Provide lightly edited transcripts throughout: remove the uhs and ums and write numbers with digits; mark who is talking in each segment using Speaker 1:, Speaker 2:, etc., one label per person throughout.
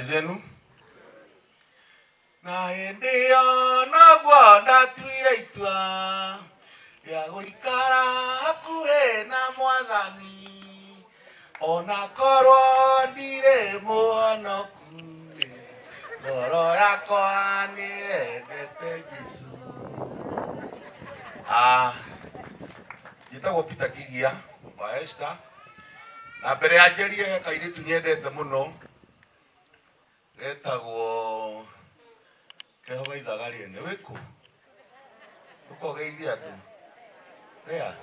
Speaker 1: Habari zenu? Na hĩndĩ ĩyo noguo ndatuire itua rĩa gũikara hakuhĩ na Mwathani, ona korwo ndirĩ mũhonoku, ngoro yakwa nĩ yendete Jesũ. Ah, njĩtagwo Peter Kigia wa Esther, na mbere ya njarie he kairĩtu nyendete mũno Getagwo keho ga ithaga rĩene. Wĩkũ? Ũka ũgeithie andũ. Lea.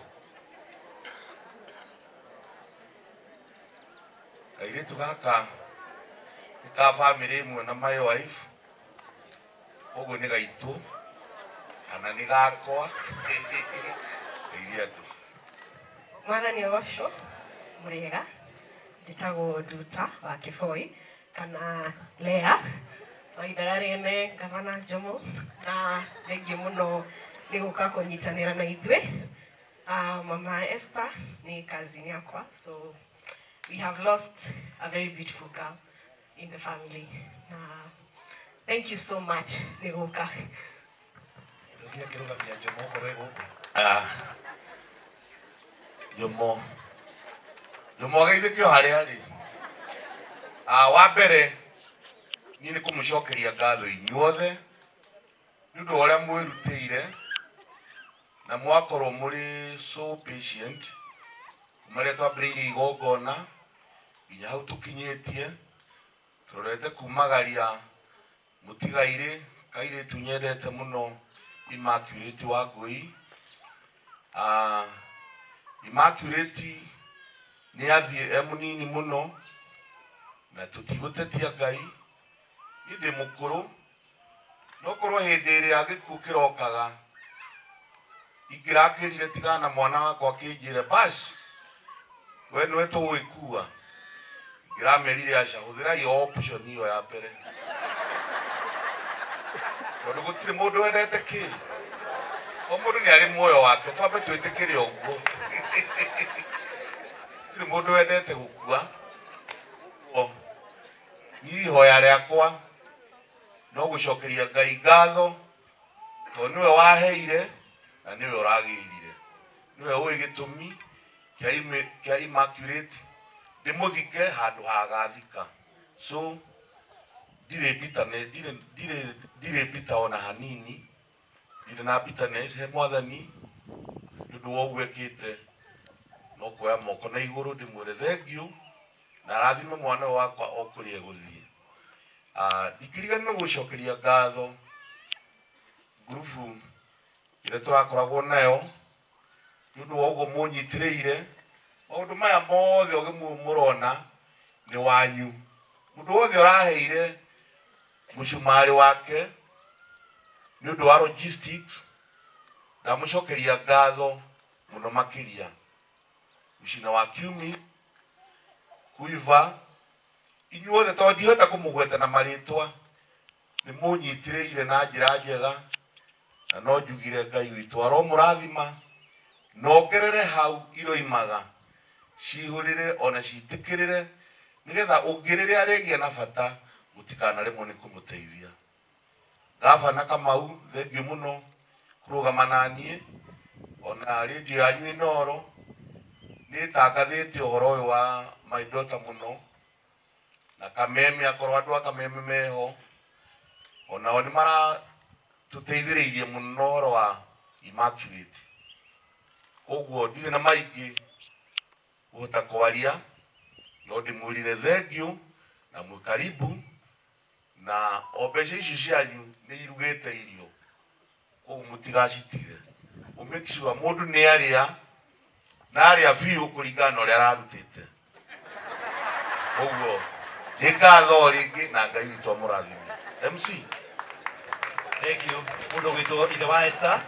Speaker 1: Kairĩtu gaka nĩ ka bamĩrĩ ĩmwe na my wife, koguo nĩ gaitũ kana nĩ gakwa. Geithia andũ.
Speaker 2: Mwathani agocwo. Mũrĩega, njĩtagwo Nduta wa Kĩboi kana Lea wa ithaga rĩene Gavana Njomo, na thengiũ mũno nĩ gũka kũnyitanĩra na ithuĩ. Mama Esther nĩ cousin yakwa, so we have lost a very beautiful girl in the family. Na thank you so much nĩ gũka.
Speaker 3: Thũkia kĩrũgamia Njomo okorwo ĩ gũkũ.
Speaker 1: Ah, Njomo Njomo ageithĩke o harĩa arĩ. Ah, wa mbere niĩ nĩ kũmũcokeria ngatho inyuothe nĩ ũndũ wa ũrĩa mwĩrutĩire na mwakorwo mũrĩ so patient kuma rĩrĩa twambĩrĩirie igongona nginya hau tũkinyĩtie. Tũrorete kumagaria Mũtigairĩ, kairĩtu nyendete mũno Immaculate Wangũi. Ah, Immaculate nĩ athiĩ e mũnini mũno na tũtigũtetia Ngai, niĩ ndĩ mũkũrũ no korwo hĩndĩ ĩrĩa gĩkuũ kĩrokaga ingĩrakĩrire tigana na mwana wakwa akĩnjĩre bas we nĩwe tũgũgĩkua ingĩramerire aca hũthĩrai o option ĩyo ya mbere tondũ gũtirĩ mũndũ wendete kĩ o mũndũ nĩ arĩ muoyo wake twambe twĩtĩkĩre ũguo gũtirĩ mũndũ wendete gũkua O, niĩ ihoya rĩakwa no gũcokeria Ngai ngatho tondũ nĩwe waheire na nĩwe ũragĩrire nĩwe ũĩ gĩtũmi kĩa kĩa Immaculate ndĩmũthike handũ hagathika so ndirĩ bitterness ndirĩ ndirĩ ndirĩ bitter ona hanini ndirĩ na bitterness he mwathani nĩ ũndũ wa ũguo ekĩte no kuoya moko na igũrũ ndĩmwĩre thengiũ na arathime mwana ũyũ wakwa o kũrĩa egũthiĩ. Ah, ndingĩriganĩrwo gũcokeria ngatho ngurubu ĩrĩa tũrakoragwo nayo nĩ ũndũ wa ũguo mũnyitĩrĩire maũndũ maya mothe ũgĩmu mũrona nĩ wanyu mũndũ wothe ũraheire mũcumarĩ wake nĩ ũndũ wa logistics ndamũcokeria ngatho mũno makĩria mũcina wa kiumi kuiva inyuothe tondũ ndihota kũmũgweta na marĩtwa nĩ mũnyitĩrĩire na njĩra njega na no njugire Ngai witũ aromũrathima na ongerere hau iroimaga cihũrĩre ona citĩkĩrĩre nĩgetha ũngĩ rĩrĩa arĩgĩa na bata mũtikanaremwo nĩ kũmũteithia. Gavana Kamau thengiũ mũno kũrũgama na niĩ ona radio yanyu Inooro nĩ ĩtangathĩte ũhoro ũyũ wa my daughter mũno na Kameme akorwo andũ a Kameme meho onao nĩ maratũteithĩrĩirie mũno ũhoro wa Immaculate koguo ndirĩ na maingĩ kũhota kwaria no ndĩmwĩrire thengiũ na mwĩ karibu na o mbeca icio cianyu nĩ irugĩte irio koguo mũtigacitige mũ make sure mũndũ nĩ arĩa na arĩa biũ kũringana na ũrĩa ararutĩte koguo nĩ ngatho o rĩngĩ na Ngai witũ amũrathime MC.
Speaker 3: Thank you. Mũndũ ũgwĩtwo ithe wa Esther.